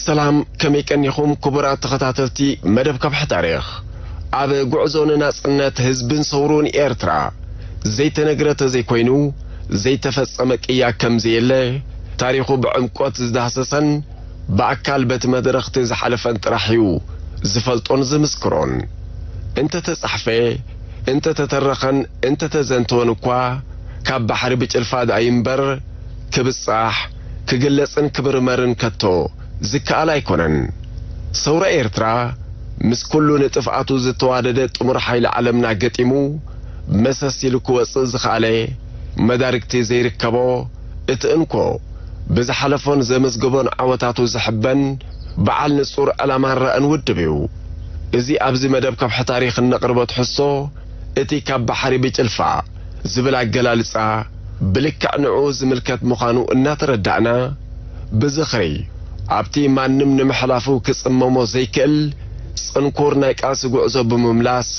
ሰላም፣ ከመይ ቀኒኹም ክቡራት ተኸታተልቲ መደብ ከብሒ ታሪኽ? ኣብ ጉዕዞ ንናጽነት ህዝብን ሰውሩን ኤርትራ ዘይተነግረ ተዘይኮይኑ፣ ዘይተፈጸመ ቅያ ከም ዘየለ፣ ታሪኹ ብዕምቆት ዝዳህሰሰን ብኣካል በቲ መድረኽቲ ዝሓለፈን ጥራሕ እዩ ዝፈልጦን ዝምስክሮን። እንተተጻሕፈ፣ እንተተተረኸን እንተተዘንተወን እኳ፣ ካብ ባሕሪ ብጭልፋ ደኣ ይንበር፣ ክብጻሕ፣ ክግለጽን ክምርመርን ከቶ ዝከኣል ኣይኮነን። ሰውራ ኤርትራ፣ ምስ ኩሉ ንጥፍኣቱ ዝተዋደደ ጥሙር ሓይሊ ዓለምና ገጢሙ፣ መሰስ ኢሉ ክወጽእ ዝኸኣለ፣ መዳርግቲ ዘይርከቦ፣ እቲ እንኮ ብዝሓለፎን ዘመዝገቦን ዓወታቱ ዝሕበን፣ በዓል ንጹር ዕላማን ራእን ውድብ እዩ። እዚ ኣብዚ መደብ ከብሒ ታሪኽ እነቕርቦ ትሕዝቶ፣ እቲ ካብ ባሕሪ ብጭልፋ ዝብል ኣገላልጻ ብልክዕ ንዕኡ ዝምልከት ምዃኑ እናተረዳእና፣ ብዝኽሪ ኣብቲ ማንም ንምሕላፉ ክጽመሞ ዘይክእል ጽንኩር ናይ ቃልሲ ጉዕዞ ብምምላስ፣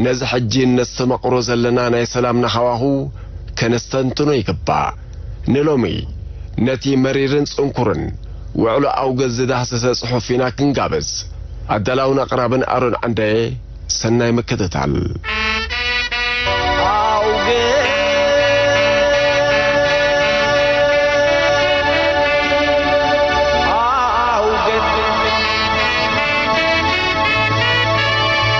ነዚ ሕጂ እነስተማቕሮ ዘለና ናይ ሰላምና ሃዋሁ ከነስተንትኖ ይግባእ። ንሎሚ ነቲ መሪርን ጽንኩርን ውዕሎ ኣውገዝ ዝዳህሰሰ ጽሑፍ ኢና ክንጋብዝ። ኣዳላውን ኣቕራብን ኣሮን ዓንደየ፣ ሰናይ ምክትታል። ኣውገዝ፣ ኣውገዝ፣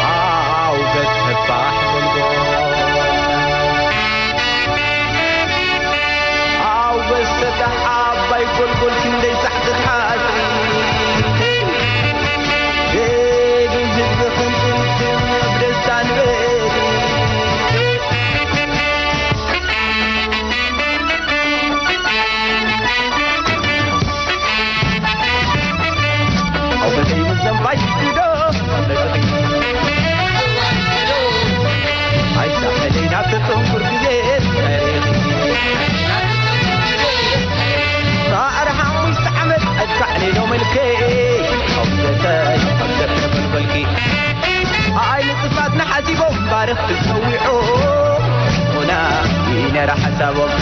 ኣውገዝ ተባሕ ጎልጎል። ኣውገዝ ተባሕ ዓባይ ጎልጎል ክንደይ ጻዕቂ ሓጺር። ገድሊ ህዝቢ ክንትንትን ብደስታ ንበል። ኣውገዘይ ምዘንባይ ግዶ ኣይሳሕለይ ናብ ተጠንኩር ግዜ ማዕረ ሓሙሽተ ዓመት ኣድካዕለይ ዶ መልከይ ኣውገተይ ኣውገተ ተበልበልኪ። ኣይ ንጥፋትና ሓሲቦም ባርኽ ክጸዊዖ ሆና ይነራ ሓሳቦም።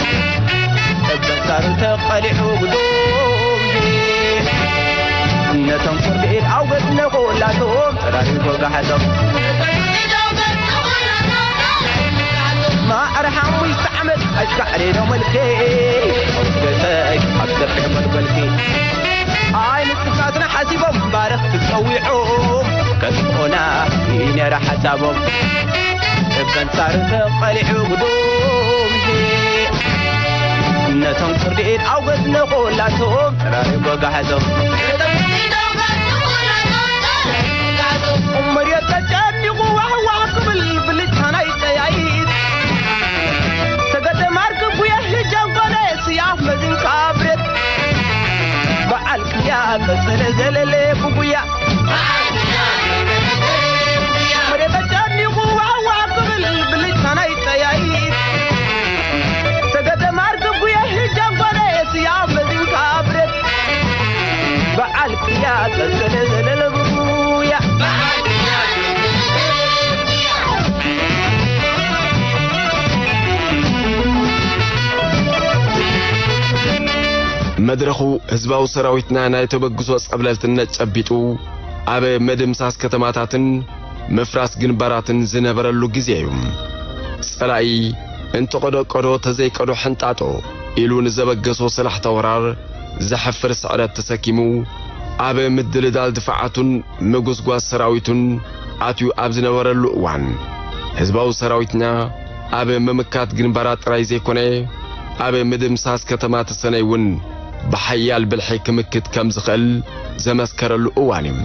እበሳሩ ተቐሊዑ ጉዶም ነቶም ፍርዲ ኢድ ኣውገዝ ነኾላቶም ተራሪጎ ጋሓቶም። ማዕረ ሓሙሽተ ዓመት ኣሽካዕሬ ዶ መልከይ ኣውገተይ ኣብ ሰፊሕ መልበልኪ። ኣይ ንጥፋትና ሓሲቦም ባርኽ ክጸዊዖም ከጥፍኡና እዩ ነይራ ሓሳቦም። እበንጻሩ ተቐሊዑ ጉዱም ነቶም ፍርዲ ኢድ ኣውገዝ ነኾላቶም ተራሪጎ ጋሓቶም። መሬት ተጨኒቑ ዋሕዋሕ ክብል ብልጭታ ናይ ጠያይት ሰገደ ማርክ ጉያ ህጃን ኮነ ስያፍ መዝንካ ብረት በዓል ቅያ ቀጸለ ዘለለ ብጉያ መሬት ተጨኒቑ ዋሕዋሕ ክብል ብልጭታ ናይ ጠያይት ሰገደ ማርክ ጉያ ህጃን ኮነ ስያፍ መዝንካ ብረት በዓል ቅያ ቀጸለ ዘለለ ብጉያ መድረኹ ህዝባዊ ሰራዊትና ናይ ተበግሶ ጸብለልትነት ጨቢጡ ኣብ ምድምሳስ ከተማታትን ምፍራስ ግንባራትን ዝነበረሉ ግዜ እዩ። ጸላኢ እንተቐዶ ቀዶ ተዘይቀዶ ሕንጣጦ ኢሉ ንዘበገሶ ሰላሕታ ወራር ዘሕፍር ስዕረት ተሰኪሙ ኣብ ምድልዳል ድፋዓቱን ምጉስጓስ ሰራዊቱን ኣትዩ ኣብ ዝነበረሉ እዋን፣ ህዝባዊ ሰራዊትና ኣብ ምምካት ግንባራት ጥራይ ዘይኮነ፣ ኣብ ምድምሳስ ከተማ ተሰነይ እውን ብሓያል ብልሒ ክምክት ከም ዝኽእል ዘመስከረሉ እዋን እዩ።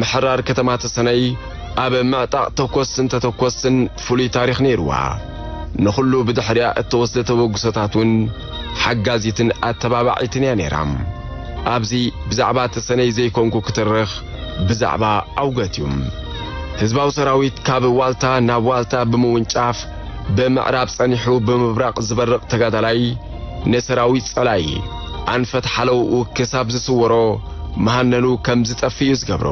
ምሕራር ከተማ ተሰነይ ኣብ ምዕጣቕ ተኮስትን ተተኮስትን ፍሉይ ታሪኽ ነይርዋ። ንኹሉ ብድሕሪኣ እተወስደ ተበግሶታት እውን ሓጋዚትን ኣተባባዒትን እያ ነይራ። ኣብዚ ብዛዕባ ተሰነይ ዘይኮንኩ ክትርኽ፣ ብዛዕባ ኣውገት እዩ። ህዝባዊ ሰራዊት ካብ ዋልታ ናብ ዋልታ ብምውንጫፍ፣ ብምዕራብ ጸኒሑ ብምብራቕ ዝበርቕ ተጋዳላይ፣ ንሰራዊት ጸላኢ ኣንፈት ሓለውኡ ክሳብ ዝስወሮ፣ መሃነኑ ከም ዝጠፍእ እዩ ዝገብሮ።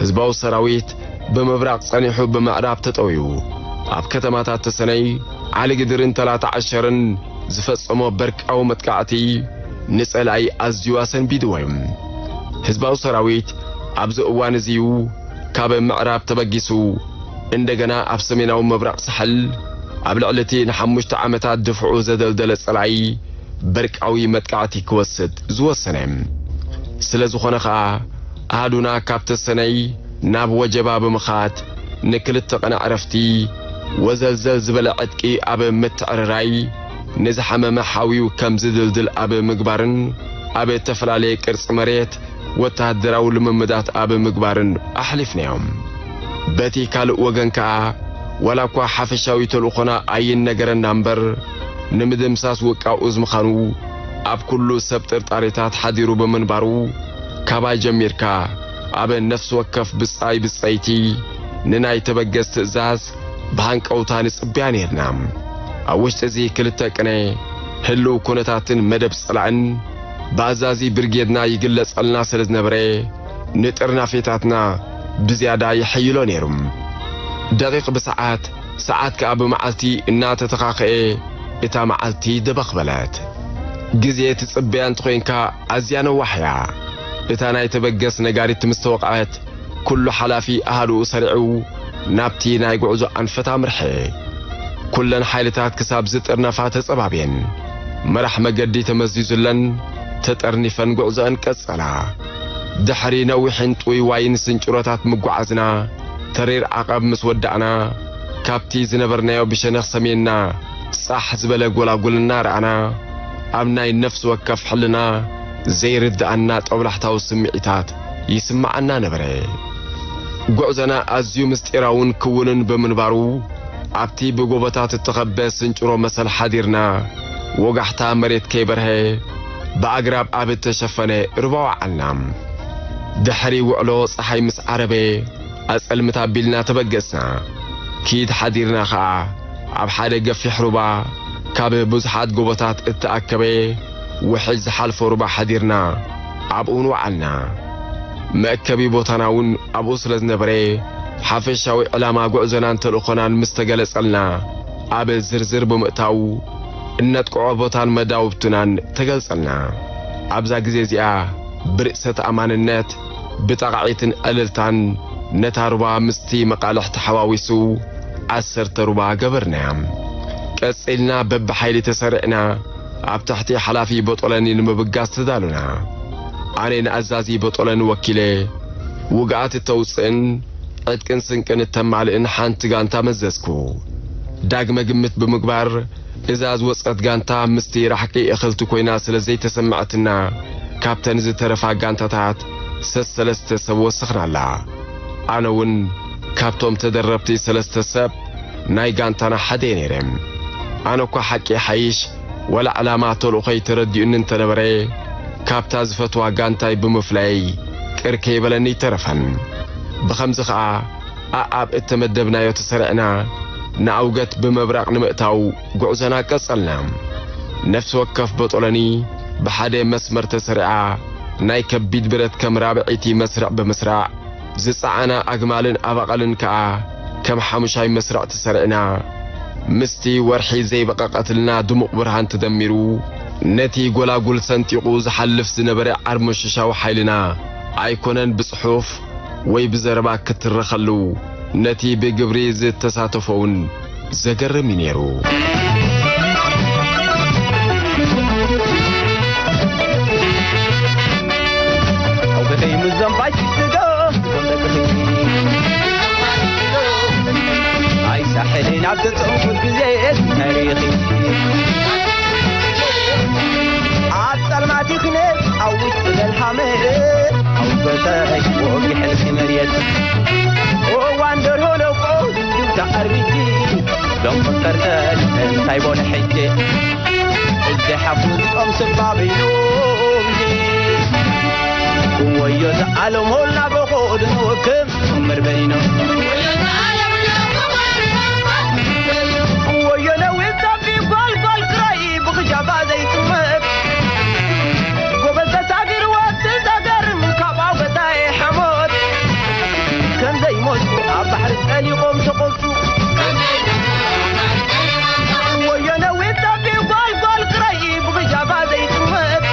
ህዝባዊ ሰራዊት ብምብራቕ ጸኒሑ ብምዕራብ ተጠውዩ፣ ኣብ ከተማታት ተሰነይ፣ ዓሊግድርን ተላታ ዓሸርን ዝፈጸሞ በርቃዊ መጥቃዕቲ ንጸላኢ ኣዝዩ ኣሰንቢድዎ እዩ። ህዝባዊ ሰራዊት ኣብዚ እዋን እዚዩ ካብ ምዕራብ ተበጊሱ፣ እንደገና ኣብ ሰሜናዊ ምብራቕ ሳሕል ኣብ ልዕሊ እቲ ንሓሙሽተ ዓመታት ድፍዑ ዘደልደለ ጸላኢ በርቃዊ መጥቃዕቲ ክወስድ ዝወሰነ። ስለ ዝኾነ ኸኣ፣ ኣሃዱና ካብ ተሰነይ ናብ ወጀባ ብምኻድ፣ ንክልተ ቀን ዕረፍቲ፣ ወዘልዘል ዝበለ ዕጥቂ ኣብ ምትዕርራይ፣ ንዝሓመመ ሓውዩ ከም ዝድልድል ኣብ ምግባርን ኣብ እተፈላለየ ቅርጺ መሬት ወተሃደራዊ ልምምዳት ኣብ ምግባርን ኣሕሊፍናዮም። በቲ ካልእ ወገን ከኣ፣ ዋላ እኳ ሓፈሻዊ ተልእኾና ኣይነገረና እምበር፣ ንምድምሳስ ውቃውዝ ምዃኑ ኣብ ኩሉ ሰብ ጥርጣሬታት ሓዲሩ ብምንባሩ፣ ካባይ ጀሚርካ ኣብ ነፍሲ ወከፍ ብጻይ ብጸይቲ ንናይ ተበገስ ትእዛዝ ብሃንቀውታ ንጽበያ ነይርና። ኣብ ውሽጢ እዚ ክልተ ቅነ፣ ህልው ኩነታትን መደብ ጸላእን ብኣዛዚ ብርጌድና ይግለጸልና ስለ ዝነበረ፣ ንጥርናፌታትና ብዝያዳ ይሕይሎ ነይሩ። ደቂቕ ብሰዓት፣ ሰዓት ከኣ ብመዓልቲ እናተተኻኸኤ፣ እታ መዓልቲ ደበኽ በለት። ግዜ ትጽበያ እንተኾይንካ፣ ኣዝያ ነዋሕ እያ። እታ ናይ ተበገስ ነጋሪት ምስ ተወቕዐት፣ ኩሉ ሓላፊ ኣሃዱኡ ሰሪዑ ናብቲ ናይ ጉዕዞ ኣንፈት ኣምርሐ። ኩለን ሓይልታት ክሳብ ዝጥርነፋ ተጸባብየን፣ መራሕ መገዲ ተመዚዙለን፣ ተጠርኒፈን ጉዕዞአን ቀጸላ። ድሕሪ ነዊሕን ጥውይዋይን ስንጭሮታት ምጉዓዝና፣ ተሪር ዓቐብ ምስ ወዳእና፣ ካብቲ ዝነበርናዮ ብሸነኽ ሰሜንና ጻሕ ዝበለ ጎላጉል እናረኣና፣ ኣብ ናይ ነፍሲ ወከፍ ሕልና ዘይርድኣና ጦብላሕታዊ ስምዒታት ይስምዓና ነበረ። ጉዕዞና ኣዝዩ ምስጢራውን ክውንን ብምንባሩ፣ ኣብቲ ብጎቦታት እተኸበ ስንጭሮ መሰል ሓዲርና፣ ወጋሕታ መሬት ከይበርሀ፣ ብኣግራብ ኣብ እተሸፈነ ሩባ ወዓልና። ድሕሪ ውዕሎ ጸሓይ ምስ ዓረበ፣ ኣጸልምት ኣቢልና ተበገስና። ኪድ ሓዲርና ኸኣ፣ ኣብ ሓደ ገፊሕ ሩባ፣ ካብ ብዙሓት ጎቦታት እተኣከበ፣ ውሕጅ ዝሓልፎ ሩባ ሓዲርና ኣብኡ ንወዓልና። መእከቢ ቦታና እውን ኣብኡ ስለ ዝነበረ፣ ሓፈሻዊ ዕላማ ጉዕዞናን ተልእኾናን ምስ ተገለጸልና፣ ኣብ ዝርዝር ብምእታው፣ እነጥቅዖ ቦታን መዳውብትናን ተገልጸልና። ኣብዛ ግዜ እዚኣ፣ ብርእሰ ተኣማንነት፣ ብጣቕዒትን ዕልልታን ነታ ሩባ ምስቲ መቓልሕ ተሓዋዊሱ ዓሰርተ ሩባ ገበርናያ። ቀጺልና በብሓይሊ ተሰሪዕና ኣብ ትሕቲ ሓላፊ ቦጦለኒ ንምብጋስ ተዳሉና። ኣነ ንኣዛዚ ቦጦለኒ ወኪለ ውግኣት እተውጽእን ዕጥቅን ስንቅን እተማልእን ሓንቲ ጋንታ መዘዝኩ። ዳግመ ግምት ብምግባር እዛ ዝወጸት ጋንታ ምስቲ ራሕቂ እኽልቲ ኮይና ስለ ዘይተሰምዐትና፣ ካብተን ዝተረፋ ጋንታታት ሰሰለስተ ሰብ ወሰኽናላ። ኣነ እውን ካብቶም ተደረብቲ ሰለስተ ሰብ ናይ ጋንታና ሓደ እየ ነይረ። ኣነ እኳ ሓቂ ይሓይሽ፣ ዋላ ዕላማ ተልእኾይ ተረዲኡኒ እንተነበረ፣ ካብታ ዝፈትዋ ጋንታይ ብምፍላየይ ቅር ከይበለኒ ኣይተረፈን። ብኸምዚ ኸኣ፣ ኣኣብ እተመደብናዮ ተሰሪዕና ንኣውገት ብምብራቕ ንምእታው ጉዕዞና ቀጸልና። ነፍሲ ወከፍ ቦጦሎኒ ብሓደ መስመር ተሰሪዓ፣ ናይ ከቢድ ብረት ከም ራብዐይቲ መስርዕ ብምስራዕ፣ ዝጸዓና ኣግማልን ኣባቕልን ከኣ ከም ሓሙሻይ መስርዕ ተሰሪዕና፣ ምስቲ ወርሒ ዘይበቐቐትልና ድሙቕ ብርሃን ተደሚሩ፣ ነቲ ጐላጉል ሰንጢቑ ዝሓልፍ ዝነበረ ዓርሞሽሻዊ ሓይልና ኣይኮነን ብጽሑፍ ወይ ብዘረባ ክትረኸሉ፣ ነቲ ብግብሪ ዝተሳተፎ እውን ዘገርም እዩ ነይሩ። ኣውገተይ ምዞም ፋሽስት ዶ፣ ምዞም ደቅኺ። ኣይሳሕልን ኣብ ዘጸንኩት ግዜ ታሪኺ። ኣብ ጸልማት ይኽነስ፣ ኣብ ውሽጢ ዘልሃመ፣ ኣውገተይ ወጊሐልኪ መሬት። ባንደር ሆለቆ ዳዕርቢቲ ሎም ፈከርተ እንታይ ቦነ ሕጂ እዚ ሓፉ ኦም ስባቢሉ ወዮ ተዓለሞ እናበኾ ድንወክም ምርበይኖ ወዮ ነዊት ጸቢብ ጓልጓል ክራይ ብኽጃባ ዘይጥመት ጎበዝ ተሳጊርዎ እቲ ዘገርም ካብ ኣውገታይ ሓሞት ከም ዘይሞቱ ኣብ ባሕሪ ጠሊቖም ተቖቱ ወዮ ነዊት ጸቢብ ጓልጓል ክራይ ብኽጃባ ዘይጥመት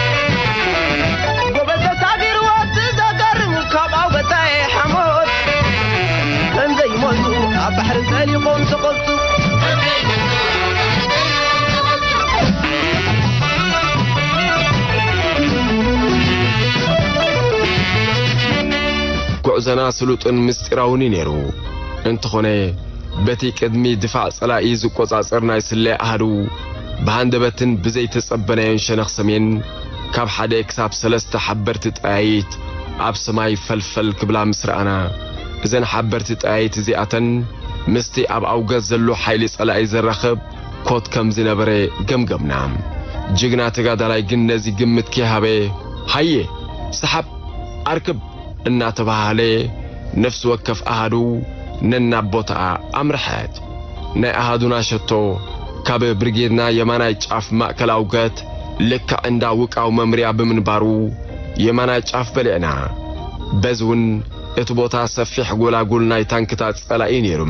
ጎበዝ ተሳጊርዎ እቲ ዘገርም ካብ ኣውገታይ ሓሞት ከም ዘይሞቱ ኣብ ባሕሪ ጠሊቖም ተቖቱ ጉዕዞና ስሉጥን ምስጢራውን እዩ ነይሩ። እንተኾነ በቲ ቅድሚ ድፋዕ ጸላኢ ዝቆጻጸር ናይ ስለ ኣሃዱ ብሃንደበትን ብዘይተጸበናዮን ሸነኽ ሰሜን ካብ ሓደ ክሳብ ሰለስተ ሓበርቲ ጠያይት ኣብ ሰማይ ፈልፈል ክብላ ምስ ረኣና፣ እዘን ሓበርቲ ጠያይት እዚኣተን ምስቲ ኣብ ኣውገት ዘሎ ሓይሊ ጸላኢ ዘራኽብ ኮት ከም ዝነበረ ገምገምና። ጅግና ተጋዳላይ ግን ነዚ ግምት ከይሃበ፣ ሃየ፣ ሰሓብ፣ ኣርክብ! እናተባሃለ ነፍሲ ወከፍ ኣሃዱ ነናብ ቦታኣ ኣምርሐት። ናይ ኣሃዱና ሸቶ ካብ ብርጌድና የማናይ ጫፍ ማእከል ኣውገት ልክዕ እንዳ ውቃው መምርያ ብምንባሩ የማናይ ጫፍ በሊዕና። በዚ እውን እቲ ቦታ ሰፊሕ ጎላጉል ናይ ታንክታት ጸላኢ ነይሩ።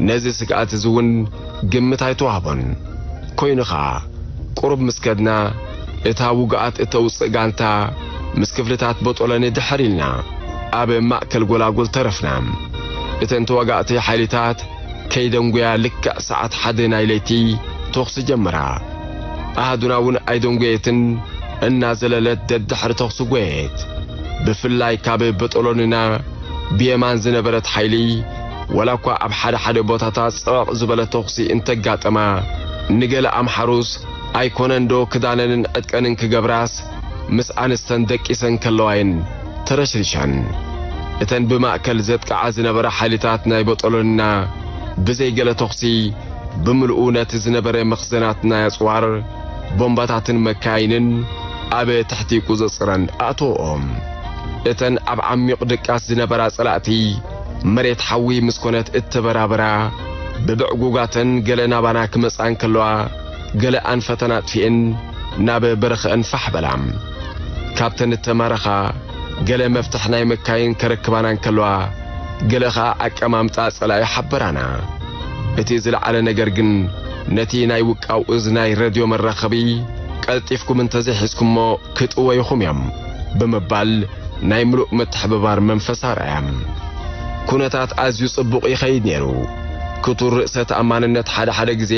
ነዚ ስግኣት እዚ እውን ግምት ኣይተዋህቦን። ኮይኑ ኸኣ ቁሩብ ምስ ከድና እታ ውግኣት እተውጽእ ጋንታ ምስ ክፍልታት ቦጦሎኒ ድሕር ኢልና ኣብ ማእከል ጎላጉል ተረፍና። እተን ተዋጋእቲ ሓይልታት ከይደንጉያ ልክዕ ሰዓት ሓደ ናይ ለይቲ ተኹሲ ጀመራ። ኣሃዱና እውን ኣይደንጎየትን እናዘለለት ደድሕሪ ተኹሲ ጎየት። ብፍላይ ካብ በጦሎንና ብየማን ዝነበረት ሓይሊ ዋላ እኳ ኣብ ሓደ ሓደ ቦታታት ጽቕቕ ዝበለ ተኹሲ እንተጋጠማ ንገለ ኣምሓሩስ ኣይኮነን ዶ ክዳነንን ዕጥቀንን ክገብራስ ምስ ኣንስተን ደቂሰን ከለዋየን ተረሽሪሸን። እተን ብማእከል ዘጥቅዓ ዝነበራ ሓይልታት ናይ በጦሎንና ብዘይ ገለ ተኹሲ ብምልኡ ነቲ ዝነበረ መኽዘናት ናይ ኣጽዋር፣ ቦምባታትን መካይንን ኣብ ትሕቲ ቁጽጽረን ኣእተወኦ። እተን ኣብ ዓሚቕ ድቃስ ዝነበራ ጸላእቲ መሬት ሓዊ ምስ ኮነት እተበራበራ ብብዕጉጋተን ገለ ናባና ክመጻ እንከለዋ ገለ ኣንፈተን ኣጥፊኤን ናብ በረኸአን ፋሕ በላ። ካብተን እተማረኻ ገለ መፍትሕ ናይ መካይን ከረክባና እንከለዋ ገለ ኸኣ ኣቀማምጣ ጸላኢ ሓበራና። እቲ ዝለዓለ ነገር ግን ነቲ ናይ ውቃው እዝ ናይ ረድዮ መራኸቢ ቀልጢፍኩም እንተዘይሒዝኩሞ ክጥወዩኹም እዮም ብምባል ናይ ምሉእ ምትሕብባር መንፈስ ኣርኣያ። ኩነታት ኣዝዩ ጽቡቕ ይኸይድ ነይሩ። ክቱር ርእሰ ተኣማንነት ሓደ ሓደ ግዜ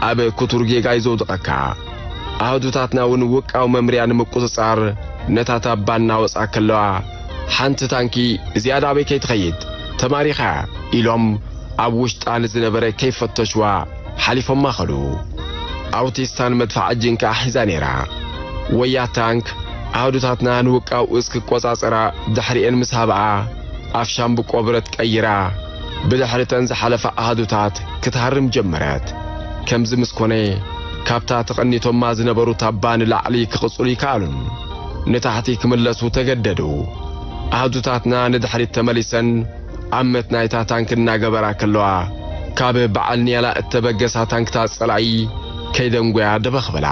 ኣብ ክቱር ጌጋ እዩ ዘውድቐካ። ኣህዱታትና እውን ውቃው መምርያ ንምቁጽጻር ነታ ታባ እናወጽኣ ከለዋ ሓንቲ ታንኪ እዚኣ ዳበይ ከይትኸይድ ተማሪኻ ኢሎም ኣብ ውሽጣ ንዝነበረ ከይፈተሽዋ ሓሊፎማ ኸዱ። ኣውቲስታን መድፍዓ ጂን ከኣ ሒዛ ነይራ። ወያ ታንክ ኣህዱታትና ንውቃው እዝ ክቆጻጸራ ድሕሪኤን ምስ ሃብኣ ኣብ ሻምብቆ ብረት ቀይራ ብድሕሪተን ዝሓለፋ ኣሃዱታት ክትሃርም ጀመረት። ከምዚ ምስ ኮነ ካብታ ተቐኒቶማ ዝነበሩ ታባ ንላዕሊ ክቕጽሉ ይከኣሉን ንታሕቲ ክምለሱ ተገደዱ። ኣሃዱታትና ንድሕሪት ተመሊሰን ኣብ መትናይታ ታንክ እናገበራ ከለዋ ካብ በዓል ንያላ እተበገሳ ታንክታት ጸላኢ ከይደንጎያ ደበኽ በላ።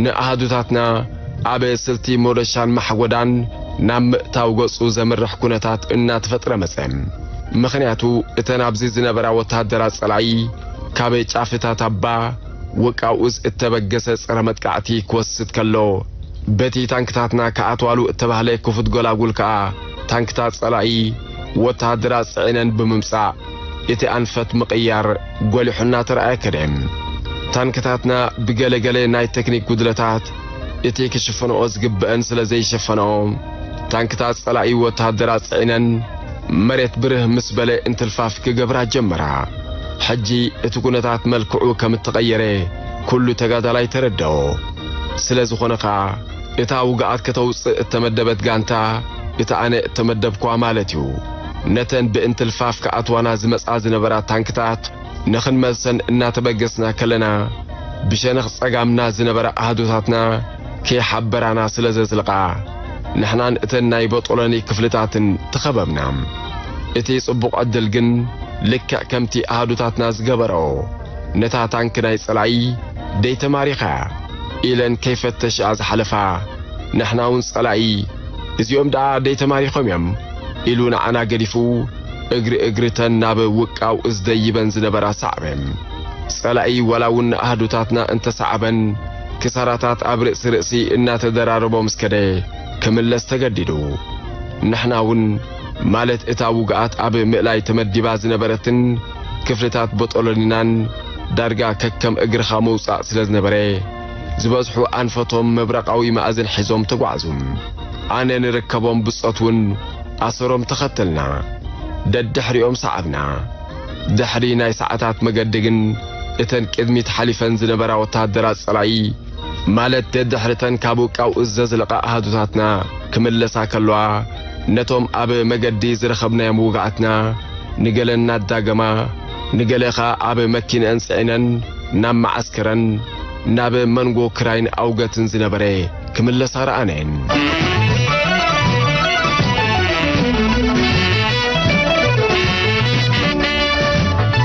ንኣሃዱታትና ኣብ ስልቲ ሞደሻን ማሕጎዳን ናብ ምእታው ገጹ ዘምርሕ ኩነታት እናተፈጥረ መጸ። ምኽንያቱ እተን ኣብዚ ዝነበራ ወተሃደራት ጸላኢ ካብ ጫፍታት ኣባ ወቃውዝ እተበገሰ ጸረ መጥቃዕቲ ክወስድ ከሎ በቲ ታንክታትና ክኣትዋሉ እተባህለ ክፉት ጎላጉል ከኣ ታንክታት ጸላኢ ወተሃደራት ጽዒነን ብምምጻእ እቲ ኣንፈት ምቕያር ጎሊሑ እናተረኣየ ከደ። ታንክታትና ብገለገለ ናይ ተክኒክ ጉድለታት እቲ ክሽፈንኦ ዝግበአን ስለ ዘይሸፈንኦ ታንክታት ጸላኢ ወተሃደራት ጽዒነን መሬት ብርህ ምስ በለ እንትልፋፍ ክገብራ ጀመራ። ሕጂ እቲ ኩነታት መልክዑ ከም እተቐየረ ኩሉ ተጋዳላይ ተረደኦ። ስለ ዝኾነ ኸኣ እታ ውግኣት ከተውጽእ እተመደበት ጋንታ እታ ኣነ እተመደብኩዋ ማለት እዩ። ነተን ብእንትልፋፍ ክኣትዋና ዝመጻ ዝነበራ ታንክታት ንኽንመልሰን እናተበገስና ከለና፣ ብሸነኽ ጸጋምና ዝነበራ ኣሃዱታትና ከይሓበራና ስለ ዘዝልቓ፣ ንሕናን እተን ናይ ቦጦሎኒ ክፍልታትን ተኸበብና። እቲ ጽቡቕ ዕድል ግን፣ ልክዕ ከምቲ ኣሃዱታትና ዝገበረኦ፣ ነታ ታንክ ናይ ጸላኢ ደይተማሪኻ ኢለን ከይፈተሽኣ ዝሓለፋ፣ ንሕና እውን ጸላኢ፣ እዚኦም ደኣ ደይተማሪኾም እዮም ኢሉ ንዓና ገዲፉ፣ እግሪ እግሪተን ናብ ውቃው እዝደይበን ዝነበራ ሰዓበ። ጸላኢ ዋላ እውን ንኣህዱታትና እንተሰዓበን፣ ክሳራታት ኣብ ርእሲ ርእሲ እናተደራረቦ ምስ ከደ፣ ክምለስ ተገዲዱ። ንሕና እውን፣ ማለት እታ ውግኣት ኣብ ምእላይ ተመዲባ ዝነበረትን ክፍልታት ቦጦሎኒናን ዳርጋ ከከም እግርኻ ምውጻእ ስለ ዝነበረ፣ ዝበዝሑ ኣንፈቶም መብረቓዊ መኣዝን ሒዞም ተጓዕዙ። ኣነ ንርከቦም ብጾት እውን ኣሰሮም ተኸተልና። ደድሕሪኦም ሰዓብና። ድሕሪ ናይ ሰዓታት መገዲ ግን፣ እተን ቅድሚት ሓሊፈን ዝነበራ ወተሃደራት ጸላኢ፣ ማለት ደድሕርተን ካብ ውቃው እዝ ዘዝለቓ ኣሃዱታትና ክምለሳ ከለዋ፣ ነቶም ኣብ መገዲ ዝረኸብናዮም ውግኣትና፣ ንገለ እናዳገማ፣ ንገለ ኸኣ ኣብ መኪንአን ጽዒነን ናብ መዓስከረን፣ ናብ መንጎ ክራይን ኣውገትን ዝነበረ ክምለሳ ረኣነን።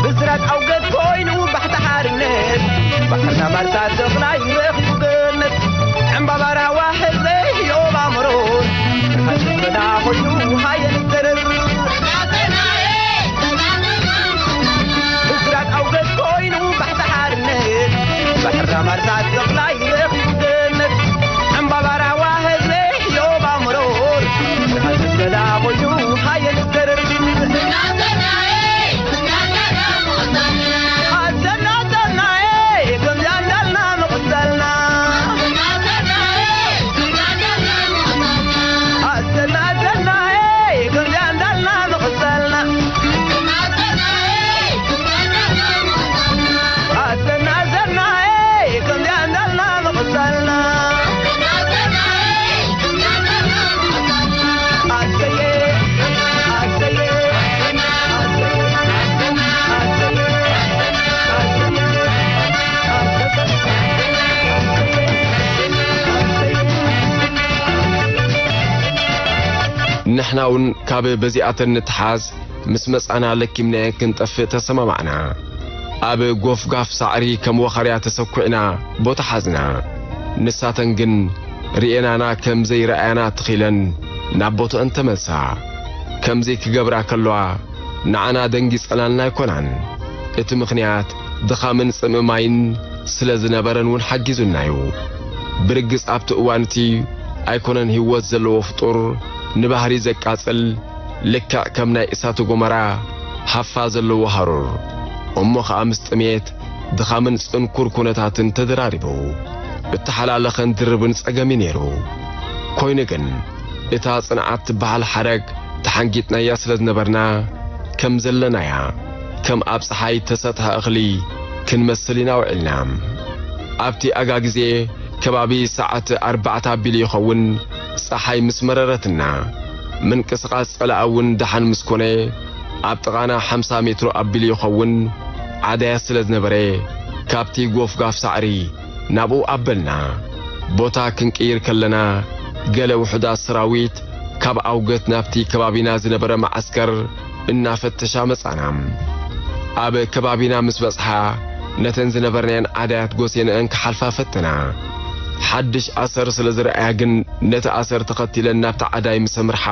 ብስራት ኣውገት ኮይኑ ባሕቲ ሓርነት፣ ባሕርና ማርታ ተኽላይ ረኺቡ ገነት። ዕምባባ ራዋ ሕዘ ህዮባ መሮር፣ ሓሽፍና ኮይኑ ሃየን ተረር። ብስራት ኣውገት ኮይኑ ባሕቲ ሓርነት፣ ባሕርና ማርታ ተኽላይ ረኺቡ ገነት። ዕምባባ ራዋ ሕዘ ህዮባ መሮር፣ ሓሽፍና ኮይኑ ሃየን ተረር። ንሕና እውን ካብ በዚኣተን ንተሓዝ ምስ መጻና ለኪምናየን ክንጠፍእ ተሰማማዕና። ኣብ ጎፍጋፍ ሳዕሪ ከም ወኻርያ ተሰኲዕና ቦታ ሓዝና። ንሳተን ግን ርእየናና ከም ዘይረኣያና ትኺለን ናብ ቦትአን ተመልሳ። ከምዚ ክገብራ ከለዋ ንዓና ደንጊጸናልና ኣይኮናን። እቲ ምኽንያት ድኻምን ጽምእ ማይን ስለ ዝነበረን እውን ሓጊዙና እዩ። ብርግጽ ኣብቲ እዋን እቲ ኣይኮነን ህይወት ዘለዎ ፍጡር ንባህሪ ዘቃጽል ልክዕ ከም ናይ እሳተ ጎመራ ሃፋ ዘለዎ ሃሩር፣ እሞ ኸኣ ምስ ጥሜት፣ ድኻምን ጽንኩር ኩነታትን ተደራሪቡ፣ እተሓላለኸን ድርብን ጸገም እዩ ነይሩ። ኮይኑ ግን፣ እታ ጽንዓት ትበሃል ሓረግ ተሓንጊጥናያ ስለ ዝነበርና፣ ከም ዘለናያ፣ ከም ኣብ ጸሓይ ተሰጥሐ እኽሊ ክንመስል ኢና ውዒልና። ኣብቲ ኣጋ ግዜ፣ ከባቢ ሰዓት ኣርባዕተ ኣቢሉ ይኸውን፣ ጸሓይ ምስ መረረትና፣ ምንቅስቓስ ጸላኢ እውን ደሓን ምስ ኮነ፣ ኣብ ጥቓና ሓምሳ ሜትሮ ኣቢሉ ይኸውን፣ ዓዳያት ስለ ዝነበረ፣ ካብቲ ጎፍጋፍ ሳዕሪ ናብኡ ኣበልና። ቦታ ክንቅይር ከለና፣ ገለ ውሑዳት ሰራዊት ካብ ኣውገት ናብቲ ከባቢና ዝነበረ መዓስከር እናፈተሻ መጻና። ኣብ ከባቢና ምስ በጽሓ፣ ነተን ዝነበርናየን ዓዳያት ጎሴንአን ክሓልፋ ፈተና። ሓድሽ ኣሰር ስለ ዝረኣያ ግን፣ ነቲ ኣሰር ተኸቲለን ናብቲ ዓዳይ ምስ ኣምርሓ፣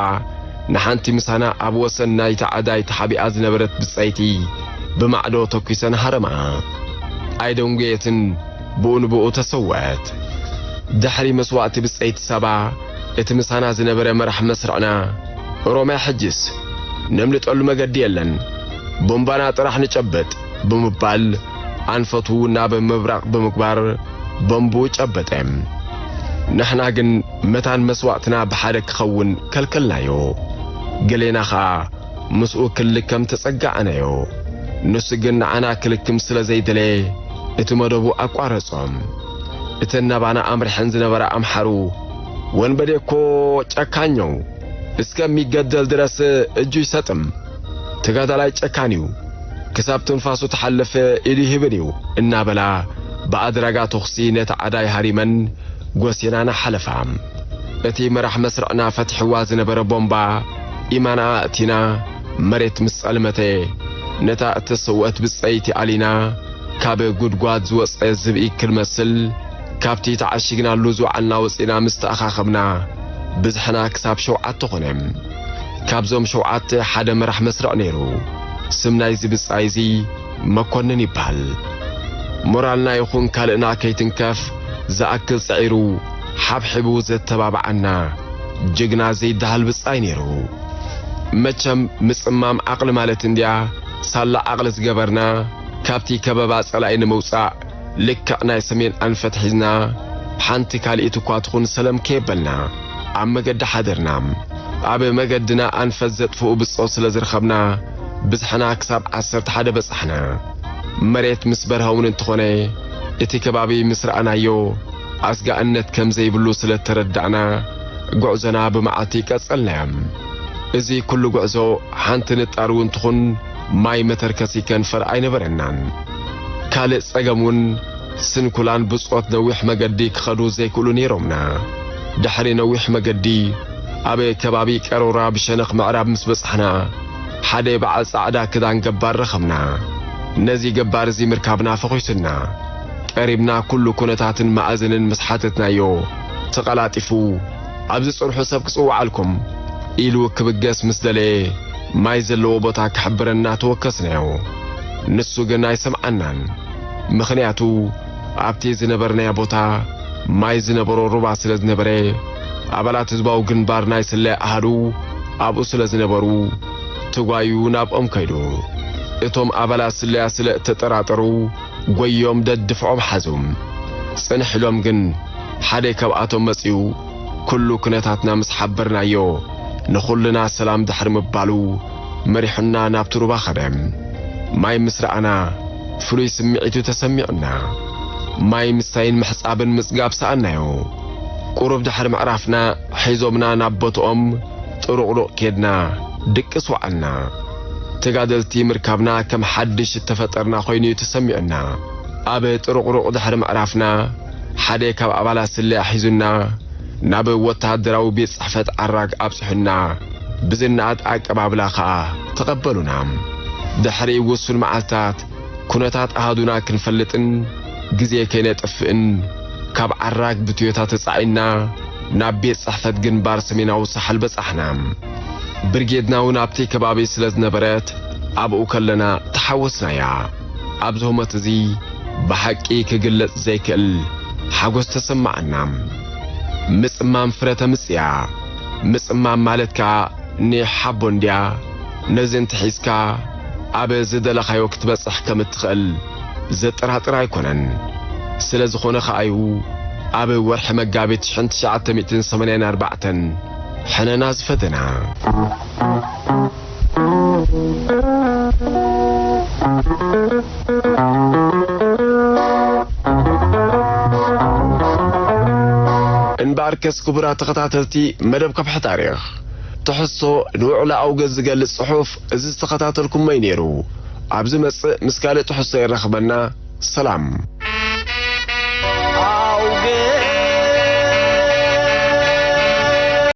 ንሓንቲ ምሳና ኣብ ወሰን ናይቲ ዓዳይ ተሓቢኣ ዝነበረት ብጸይቲ ብማዕዶ ተኲሰን ሃረማ። ኣይደንጎየትን፣ ብኡ ንብኡ ተሰወአት። ድሕሪ መስዋእቲ ብጸይቲ ሳባ፣ እቲ ምሳና ዝነበረ መራሕ መስርዕና፣ "ኦሮምያ ሕጅስ ነምልጠሉ መገዲ የለን፣ ቦምባና ጥራሕ ንጨብጥ" ብምባል፣ ኣንፈቱ ናብ ምብራቕ ብምግባር ቦምቡ ጨበጠ። ንሕና ግን መታን መስዋእትና ብሓደ ክኸውን ከልከልናዮ። ገሌና ኸኣ ምስኡ ክልከም ተጸጋዕናዮ። ንሱ ግን ንዓና ክልክም ስለ ዘይደለየ፣ እቲ መደቡ ኣቋረጾ። እተን ናባና ኣምሪሐን ዝነበራ ኣምሓሩ፣ "ወንበዴ እኮ ጨካኝ ነው፣ እስከሚገደል ድረስ እጁ ይሰጥም። ተጋዳላይ ጨካን እዩ። ክሳብ ትንፋሱ ትሓልፍ ኢዱ ይህብን እዩ እናበላ ብኣድራጋ ተኹሲ ነቲ ዓዳይ ሃሪመን ጎሲናና ሓለፋ። እቲ መራሕ መስርዕና ፈትሕዋ ዝነበረ ቦምባ ኢማና ኣእቲና መሬት ምስ ጸልመተ፣ ነታ እተሰውአት ብጸይቲ ኣሊና ካብ ጉድጓድ ዝወጸ ዝብኢ ክንመስል ካብቲ ተዓሺግናሉ ዝወዓልና ወጺና ምስ ተኣኻኸብና ብዝሕና ክሳብ ሸውዓተ ኾነ። ካብዞም ሸውዓተ ሓደ መራሕ መስርዕ ነይሩ። ስም ናይዚ ብጻይ እዚ መኮንን ይበሃል። ሞራልና ይኹን ካልእና ከይትንከፍ ዝኣክል ጽዒሩ ሓብሒቡ ዘተባብዓና ጅግና ዘይደሃል ብጻይ ነይሩ። መቸም ምጽማም ዓቕሊ ማለት እንድያ ሳላ ዓቕሊ ዝገበርና ካብቲ ከበባ ጸላኢ ንምውጻእ ልክዕ ናይ ሰሜን ኣንፈት ሒዝና ሓንቲ ካልኢት እኳ ትኹን ሰለም ከየበልና ኣብ መገዲ ሓደርና። ኣብ መገድና ኣንፈት ዘጥፍኡ ብጾት ስለ ዝረኸብና ብዝሕና ክሳብ ዓሰርተ ሓደ በጻሕና። መሬት ምስ በርሀ እውን እንተኾነ እቲ ከባቢ ምስ ረኣናዮ ኣስጋእነት ከም ዘይብሉ ስለ እተረዳእና ጉዕዞና ብመዓልቲ ቀጸልናዮ። እዚ ኩሉ ጉዕዞ ሓንቲ ንጣር እውን ትኹን ማይ መተርከሲ ከንፈር ኣይነበረናን። ካልእ ጸገም እውን ስንኩላን ብጾት ነዊሕ መገዲ ክኸዱ ዘይክእሉ ነይሮምና። ድሕሪ ነዊሕ መገዲ ኣብ ከባቢ ቀሮራ ብሸነኽ ምዕራብ ምስ በጻሕና ሓደ በዓል ጻዕዳ ክዳን ገባር ረኸብና። ነዚ ገባር እዚ ምርካብና ፈኺሱና። ቀሪብና ኩሉ ኩነታትን መኣዝንን ምስ ሓተትናዮ ተቐላጢፉ ኣብዚ ጽንሑ ሰብ ክጽውዓልኩም ኢሉ ክብገስ ምስ ደለየ ማይ ዘለዎ ቦታ ክሕብረና ተወከስናዮ። ንሱ ግን ኣይሰምዓናን። ምኽንያቱ ኣብቲ ዝነበርናዮ ቦታ ማይ ዝነበሮ ሩባ ስለ ዝነበረ ኣባላት ህዝባዊ ግንባር ናይ ስለያ ኣሃዱ ኣብኡ ስለ ዝነበሩ ትጓዩ ናብኦም ከይዱ። እቶም ኣባላት ስለያ ስለ እተጠራጠሩ ጎዮም ደድፍዖም ሓዙ። ጽንሕ ኢሎም ግን ሓደ ካብኣቶም መጺኡ ኩሉ ኩነታትና ምስ ሓበርናዮ ንኹልና ሰላም ድሕሪ ምባሉ መሪሑና ናብቲ ሩባ ኸደ። ማይ ምስ ረኣና ፍሉይ ስምዒቱ ተሰሚዑና። ማይ ምስታይን ምሕጻብን ምጽጋብ ሰኣናዮ። ቁሩብ ድሕሪ ምዕራፍና ሒዞምና ናብ ቦትኦም ጥሩቕሩቕ ኬድና ድቅስ ወዓልና። ተጋደልቲ ምርካብና ከም ሓድሽ እተፈጠርና ኮይኑ እዩ ተሰሚዑና። ኣብ ጥሩቕሩቕ ድሕሪ ምዕራፍና ሓደ ካብ ኣባላት ስለያ ሒዙና ናብ ወተሃደራዊ ቤት ጽሕፈት ዓራግ ኣብጽሑና ብዝነኣድ ኣቀባብላ ኸኣ ተቐበሉና። ድሕሪ ውሱን መዓልታት ኩነታት ኣሃዱና ክንፈልጥን ግዜ ከይነጥፍእን ካብ ዓራግ ብቶዮታ ተጻዒንና ናብ ቤት ጽሕፈት ግንባር ሰሜናዊ ሳሕል በጻሕና። ብርጌድና እውን ኣብቲ ከባቢ ስለ ዝነበረት ኣብኡ ከለና ተሓወስናያ። ኣብዚ ህሞት እዚ ብሓቂ ክግለጽ ዘይክእል ሓጎስ ተሰማዓና። ምጽማም ፍረ ተምጽእ እያ። ምጽማም ማለት ከኣ ኒሕ ሓቦ እንድያ። ነዚ እንተሒዝካ ኣብ ዝደለኻዮ ክትበጽሕ ከም እትኽእል ዘጠራጥር ኣይኮነን። ስለ ዝኾነ ከኣ እዩ ኣብ ወርሒ መጋቢት ሽሕን ትሽዓተ ሚእትን ሰማንያን ኣርባዕተን ሕነና ዝፈተና። እምበኣርከስ ክቡራት ተኸታተልቲ መደብ ከብሒ ታሪኽ፣ ትሕዝቶ ንውዕሎ ኣውገዝ ዝገልጽ ጽሑፍ እዚ ዝተኸታተልኩሞ እዩ ነይሩ። ኣብ ዝመጽእ ምስ ካልእ ትሕዝቶ የራኽበና። ሰላም።